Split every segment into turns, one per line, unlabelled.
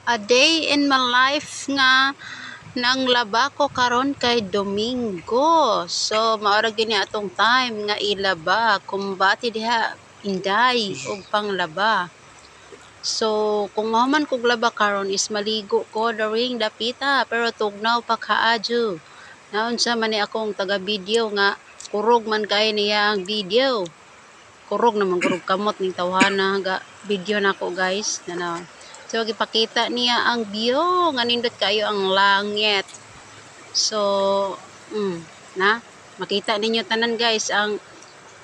A day in my life nga nanglaba ko karon kay Domingo. So mao ra gyud ni atong time nga ilaba, kumbati diha Inday og panglaba. So kung mahuman kog laba karon is maligo ko during dapita, pero tugnaw pa kaadyo. Naunsa man ni akong taga-video nga kurog man kaayo niya ang video. Kurog naman kurog kamot ning tawhana ga video nako, guys. Nana. So gipakita niya ang view nga nindot kaayo ang langit. So na makita ninyo tanan, guys, ang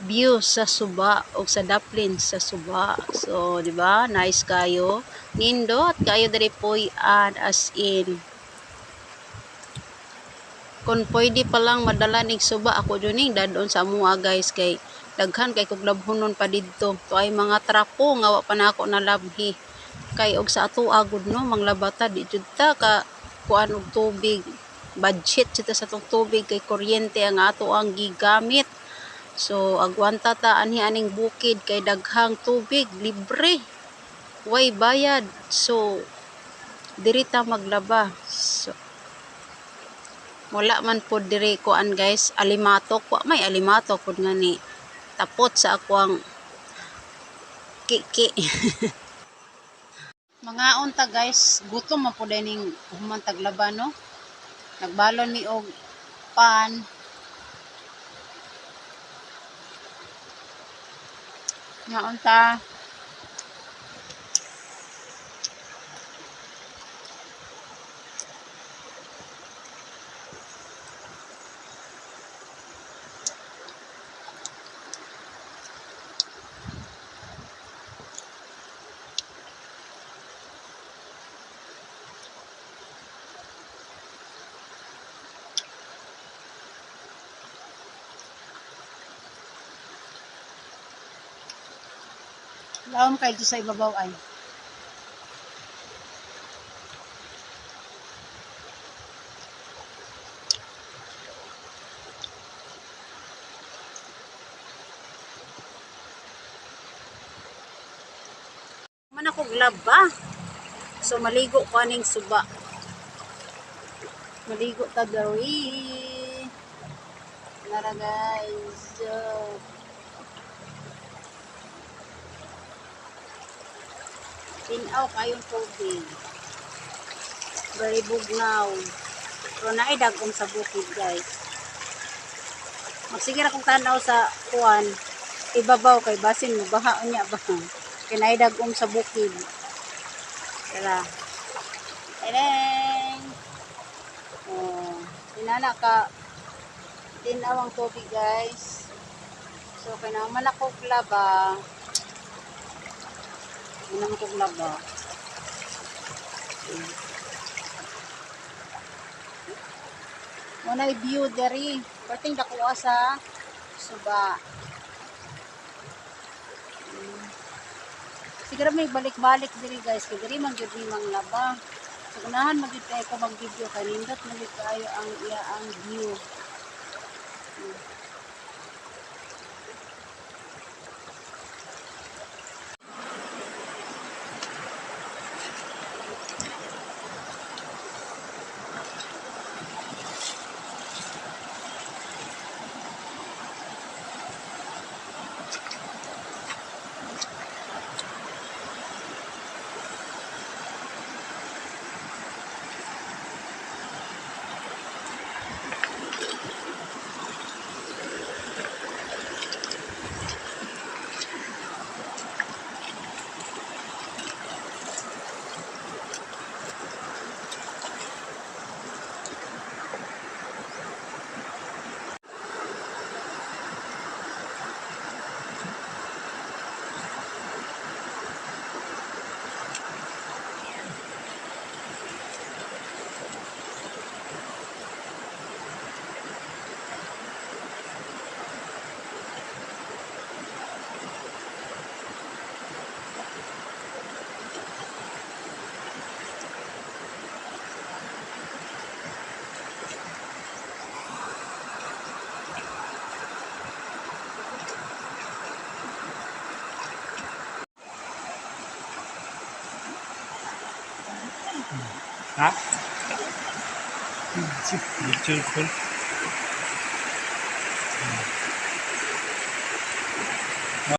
view sa suba o sa daplin sa suba. So di ba nice kayo? Nindot kayo diri puy-an, as in. Kung pwede pa lang madala ning suba, ako jud ning dadon sa amoa, guys, kay daghan kay kog labhonon pa didto. To ay mga trapo nga wa pa nako nalabhi. Kay og sa ato agud no manglabata, di jud ta ka kuan og tubig. Budget jud ta sa atong tubig kay kuryente ang ato ang gigamit. So agwanta ta anhi aning bukid kay daghang tubig, libre. Way bayad. So diri ta maglaba. So wala man pod diri kuan, guys, alimatok, wa may alimatok pod nga ni tapot sa akoang kiki. Mangaon ta, guys, gutom man pud ning human taglaba no. Nagbalon mi og pan. Ngaon ta. Lawom kayo sa ibabaw ay. Man ako laba. So maligo ko aning suba. Maligo ta diri. Nara, guys. So, tinaw kayong tubig. Very bugnaw. Pero naay dagom sa bukid, guys. Magsige ra kong tanaw sa kuan ibabaw kay basin mo baha unya ba. Kay naay dagom sa bukid. Tara. Eleng. Oh, inana ka tinaw ang tubig, guys. So kay man ako laba. Ano kog laba. Mao view diri. Perting dakuha sa suba. Siguro may balik-balik diri, guys, kay diri man gyud ni manglaba. So ganahan man gyud kaayo ko mag-video kay nindot man gyud kaayo ang iya ang view.
Ha? Picture ko.